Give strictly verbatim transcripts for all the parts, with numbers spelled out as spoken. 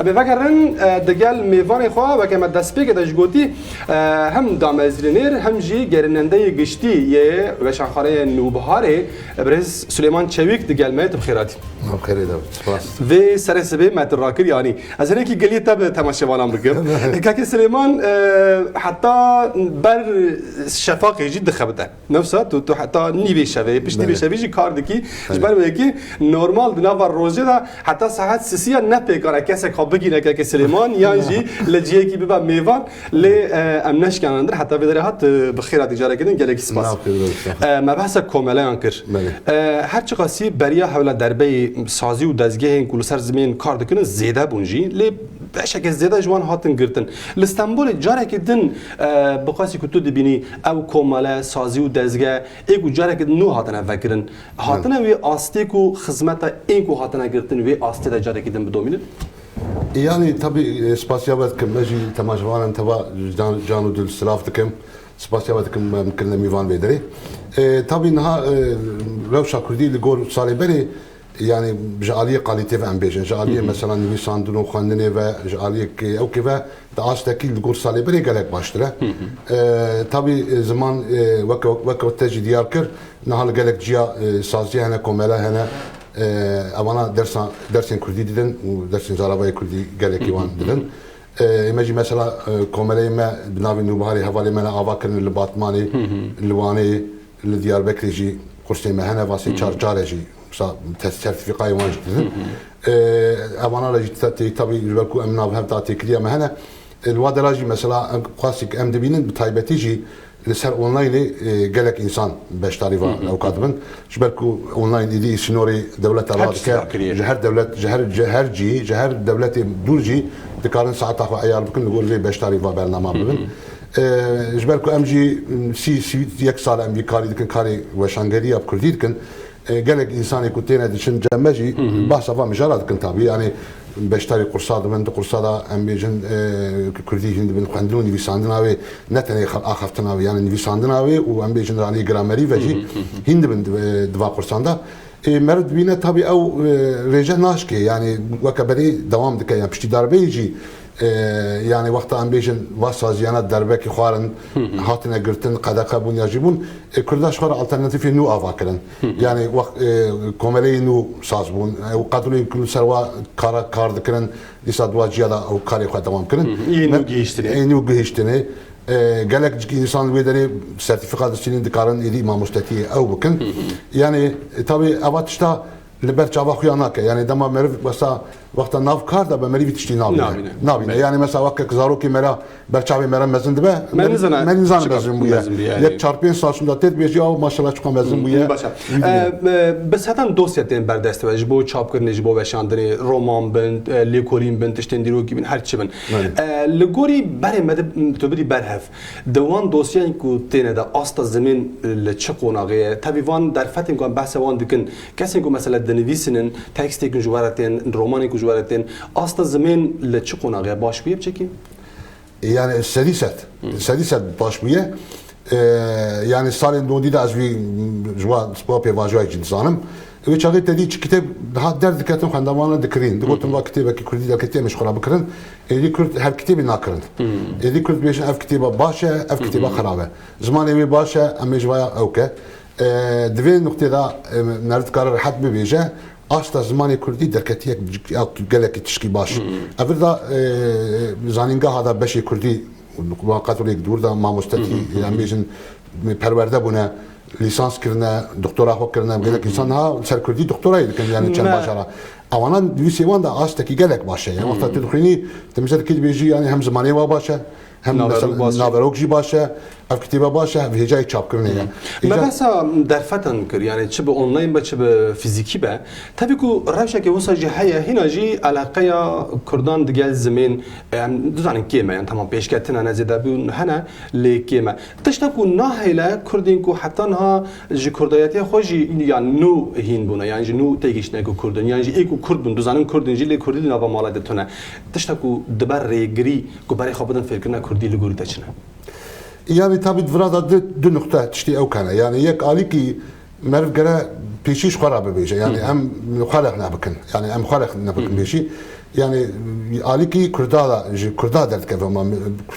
Em ê vegerin, e, digel mêvanê xwe, weke me destpêkê de jî gotî, e, hem damezrînêr hem jî gerînendeyê giştî yê Weşanxaneyê Nûbiharê, e, birêz Suleyman Çewîk digel me, tu bi xêr hatî. Ma bi xêrê de, spas. Vê serê sibê me tu rakir, yanî ez hinekî giliyê te bi temaşevanan bikim. Kekê Suleyman, e, heta ber şefaqê jî dixebite. Newsa tu, tu heta nîvê şevê, piştî vê Belê. şevê jî kar dikî. Belê. Ji ber wê yekê normal di nava rojê de heta saet sisiya ne pêkan e kesek xwe bigîne keke Silêman yan jî li cihekî bibe mêvan. Lê, e, em neşkene dir heta vê derê hat, e, bi xêr hatî carekê din gelekî spas. Nav xêr olsun. E, me behsa komeleyan kir. Belê. E, her çiqasî beriya hewla derbeyê sazî û dezgehên ku li ser zimên kar dikirin zêde bûn jî. Lê beşeke zêde ji wan hatin girtin. Li Stenbolê carekê din, e, bi qasî ku tu dibînî, ew komele, sazî û dezge, ê ku carekê din nû hatine vekirin, hatine wê astê ku xizmeta ên ku hatine girtin, wê astê de carekê din bidomînin? Yanî, tabî, e, spasiya we dikim, me jî temaşevanan teva can, can û dil silav dikim. Spasiya we dikim, me kirine mîvan vê derê. E, tabî niha, e, rewşa kurdî li gor salê berê, yanî ji aliyê kalîtê ve em bêjin, ji aliyê Hı hı. mesela nivîsandin û xwendinê ve, ji aliyê kê-, ew kê ve di astekî li gor salê berê gelek baştir e. Hı hı. E, tabî, e, ziman, e, weke, weke te jî diyar kir, niha li gelek ciya, e, saziyê hene, komela hene, e, evana dersa, dersên kurdî didin û dersên zaravayê kurdî gelekî Hı hı, wan hı hı. didin. E, ê me jî mesela, e, komeleyê me bi navê Nûbiharê hevalê me ne ava kirin li Batmanê, Hı hı. li Wanê, li Diyarbekirê jî kursê me hene, vasê Hı hı. çar care jî sa te-, sertîfîkayê wan jî didin. Hı hı. E, evana re jî te-, tê-, tabî ji ber ku em nav hev da têkiliya me hene. E, li wa dera jî mesela em qasî em dibînin, bi taybetî jî li ser onlineê, e, gelek însan beşdarî va Hı hı. ewka dibin. Ji ber ku online êdî sînorê dewleta Her radike, tişt kiriye. ji her dewlet, ji her, ji her cî, ji her dewletê dûr jî dikarin saeta xwe eyar bikin, li gor vê beşdarî va bernama bibin. Hı hı. E, ji ber ku em jî sî, sî yek sal em vî karî dikin, karê weşangeriya bi kurdî dikin. E, gelek însanê ku têne diçin cem me jî Hı hı. behsa van mijara dikin tabî. Yanî beşdarî qursa dibin, di qursa de em bêjin, e, kurdî hîn dibin, xwendin û nivîsandina wê ne tenê xel-, axaftina wê, yanî nivîsandina wê û em bêjin ranî gramerî ve jî Hı hı, hı hı. hîn dibin di, di van qursan de. E, meriv dibîne tabî ew, e, rêje naşkê, yanî weke berê dewam dike, yan piştî darbeyê jî, e, yanî wexta em bêjin va saziyana derbekî xwarin Hı hı. hatine girtin, qedexe bûn ya jî bûn, e, Kurda ji xwe re alternatîfê nû ava kirin. Hı hı. Yanî wext, e, komeleyê nû saz bûn, e, û qedrên ku li ser wa kara kar dikirin, dîsa di wa ciya de ew karê xwe dewam kirin. Hı hı. Yên nû Me-, gihîştinê. Yên nû gihîştinê. E, gelek jî însan li wê derê sertîfika distînin dikarin êdî mamostetiyê ew bikin. Hı hı. Yanî, e, tabî eva tişta li ber çava xuya nake. Yanî dema meriv wesa wexta nav kar de be merivî tiştî nabîne. Nabîne. Nabîne. Belê. Yanî mesela wekek zarokê me re ber çavê me re mezin dibe. Me nizana Me nizana çiqas mezin bûye. mezin bûye, yanî. Yek çar pênc sal şûnda tê dibêjî, "Aw, maşallah çiqas mezin bûye." Başa. Wî E, dibîne. e, bi sedan dosya tên ber dest we, ji bo çapkirinê, ji bo weşandinê, roman bin, e, lêkolîn bin, tiştên dîrokî bin, her çi bin. Belê. E, li gorî berê me de, tu bidî ber hev. Di wan dosyayên ku têne de asta zimên li çi qonaxê ye? Tevî van derfetên ku em behsa wan dikin, kesên ku mesela dinivîsînin, tekstê ku ji we re tên, romanên ku ji we re tên, asta zimên li çi qonaxê ye? Baş bûye bi çekî? Yani sedî sed. Hı. Sedî sed baş bûye. Ee, yani salên nodî de ez wî ji wa, ji wa pêvajoyekî dizanim. Wê çaxê te dî çi kitêb daha derdiketin xwendevanan dikirîn. Digotin Hı hı. va kitêbekî kurdî derketiye, em ji xwe re bikirin. Êdî kurd her kitêbê nakirin. Hmm. Êdî kurd bêjin ev kitêba baş e, ev kitêba Hmm. xerab e. Zimanê wê baş e, em ê ji vaya ew ke. E, di vê nuqtê de, e, meriv dikare rehet bibêje, asta zimanê kurdî derketiye ya gelekî tişkî baş. Hmm. Evir de, e, zanîngeha de beşê kurdî, qetrêk dûr de mamostetî, Hmm. em bêjin perwerde bûne, lîsans kirine, doktora xwe kirine, gelek Hmm. însan niha ser kurdî doktorayê dikin, yani çend Me- bajara. Ewana nivîsê wan de astekî gelek baş e. Yani, wexta Hmm. tu dixwînî, te mesela dikî dibêjî, yani hem zimanê wa baş e, hem Naverok mesela baş e. naverok jî baş e, ev kitêbe baş e, ev hêjayê çapkirinê ye. Hmm. Me Îcar- behsa derfetan kir, yani çi bi online be, çi bi fizîkî be. Tabii ku rewşeke wisa jî heye, hîna jî eleqeya kurdan digel zimên, em dizanin kêm e, yani tamam pêşketina ne zêde bûn hene, lê kêm e. Tişta ku nahêle kurdên ku heta niha ji kurdayetiya xwe jî yan nû hîn bûne, yan jî nû têgihiştine ku kurd in, yan jî ê ku kurd bûn, dizanin kurd in jî lê kurdî di nava mala de tune. Tişta ku dibe rêgirî ku berê xwe bidin fêrkirina kurdî li gorî te çi ne? Yani tabî di vira de du, du nuqte tiştê ew kene. Yani yek alîkî meriv gere pêşî ji xwe re bibêje. Yani Hı. em xwe rexne bikin. Yani em xwe rexne bikin Hı. pêşî. Yani alîkî Kurda da, ji Kurda derdikeve, ma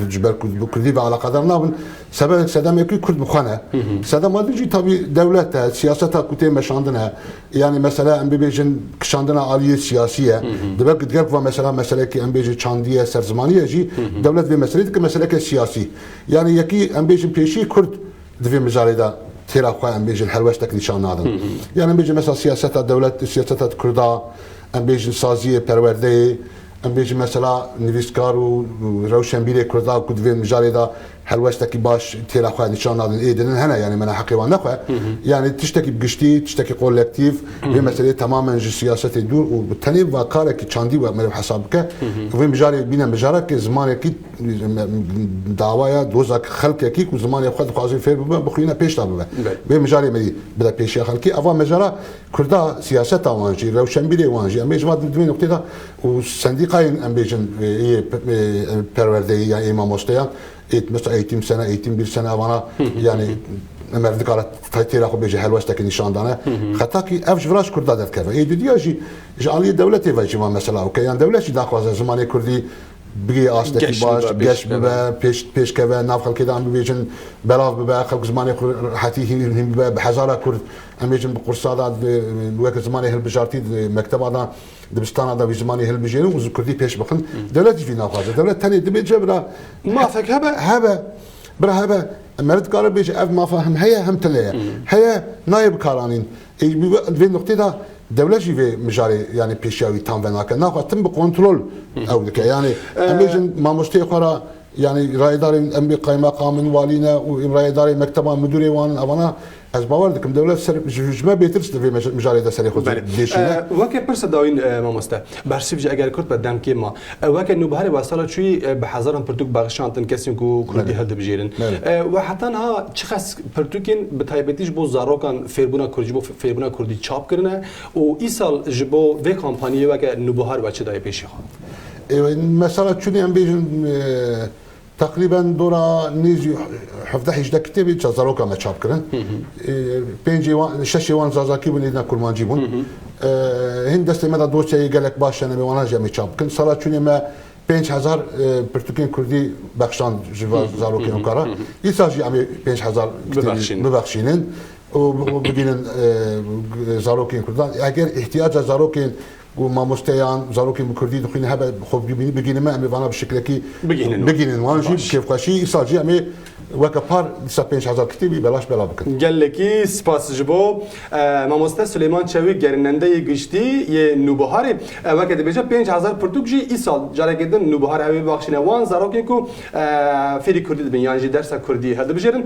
ji ber Kurd, bi Kurdî ve alaqadar nabin. Sebebek sedemekî Kurd bi xwe ne. Sedema din jî tabî dewlet e, siyaseta ku tê meşandin e. Yani mesela em bibêjin kişandina aliyê siyasî ye. Dibe ku diger ku va mesela meselekî em bêjin çandî ye, serzimanî ye jî, dewlet vê meselê dike meseleke siyasî. Yani yekî em bêjin pêşî Kurd di vê mijarê de têra xwe em bêjin helwestek nîşan nadin. Yani em bêjin mesela siyaseta dewlet, siyaseta Kurda, em bêjin saziyê perwerdeyê, em bêjin mesela nivîskar û rewşenbîrê Kurda ku di vê mijarê de helwestekî baş têra xwe nîşan nadin, ê dinin hene, yani me ne heqê wan nexwe. Yani tiştekî bi giştî, tiştekî kolektîf, vê meseleyê temamen ji siyasetê dûr û bi tenê va karekî çandî we meriv hesab bike. Vê mijarê bîne mijarekê zimanekî dawa ya doza xelkekî ku zimanê xwe dixwaze fêr bibe, bixwîne pêş de bibe. Belê. Vê mijarê me dî bide pêşiya xelkê. Eva mijara Kurda, siyaseta wan jî, rewşenbîrê wan jî, em ê ji va di vê nuqtê de û sendîkayên em bêjin, e, yê pe-, e, perwerdeyî ya ê mamosteyan, ê, mesela eğitim sene, eğitim bir sene evana, yani em ev dikare tay têra xwe bêje helwestekî nîşan dane. Xeta kî ev ji vira ji Kurda derdikeve. Ê dudiya jî ji aliyê dewletê ve jî va mesela weke. Yan dewlet jî daxwaze zimanê Kurdî bigê astekî Geş baş, bibe, pêş geş bibe, bibe. Pêş, pêş keve, nav xelkê de em bibêjin, belav bibe, xelk zimanê xwe rehetî hîn, hîn bibe, bi hezara Kurd, em bêjin bi qursa de, di, weke zimanê hilbijartî, di mekteba de, dibistana de wî zimanê hilbijêrin û zi-, Kurdî pêş bixin. Dewlet jî vî naxwaze. Dewlet tenê dibêje bira Mafek hebe? Hebe, bira hebe, meriv dikare bêje ev mafa hem heye hem tune ye. Heye, nayê bikaranîn. Ê, bi vê, vê nuqtê de dewlet jî vê mijarê, yani pêşiya wî tam venake. Naxwe tim bi kontrol ew dike. Yani em bêjin mamosteyê xwe re, yani rayedarên em bê qaymaqam in, walî ne û em rayedarê mekteba, müdürê wan in, evana ez bawer dikim dewlet ser, ji, ji me bêtir di vê mej-, mijarê de serê xwe Belê. Dêşîne. E, weke pirsa dawîn, e, mamoste. Bersîv jî eger kurt be demkê ma. E, weke Nûbiharê we sala çûyî, e, bi hezaran pirtûk bexşandin kesên ku Kurdî Belê. Hildibijêrin. Belê. E, we heta niha çiqas pirtûkên bi taybetî ji bo zarokan fêrbûna Kurdî, ji bo fêrbûna Kurdî çap kirine û îsal ji bo vê kampanyê weke Nûbihar we çi daye pêşî xwe? E, mesela çûnê em bêjin, e, teqrîben dora nêzî hevdeh hejdeh kitêbê ça zaroka me çap kirin. E, pêncê wan, şeşê wan zazakî bûn, êdîna kurmancî bûn. E, hin destê me de dosyayê gelek baş hene, me wana jî em ê çap bikin. Sala çûnê me pênc hezar, e, pirtûkên kurdî bexşand ji va zarokên û kara. Îsal jî em ê pênc hezar kitêbî Bibexşînin. Bibexşînin û, û bigînin, e, zarokên kurdan. Eger îhtiyaca zarokên ku mamosteyan, zarokên bi kurdî dixwîne hebe, xwe bigî-, bigînime, em ê vana bi şiklekî Bigînin wan. Bigînin wan jî Baş. Bi kêfxweşî. Îsal jî em ê weke par dîsa pênc hezar kitêbî belaş bela bikin. Gelekî spas ji bo, e, mamoste Silêman Çewî, gerînendeyê giştî yê Nûbiharê. E, weke dibêje pênc hezar pirtûk jî îsal carekê din Nûbihar ew ê bibexşîne wan zarokên ku, e, fêrî kurdî dibin yan jî dersa kurdî hildibijêrin.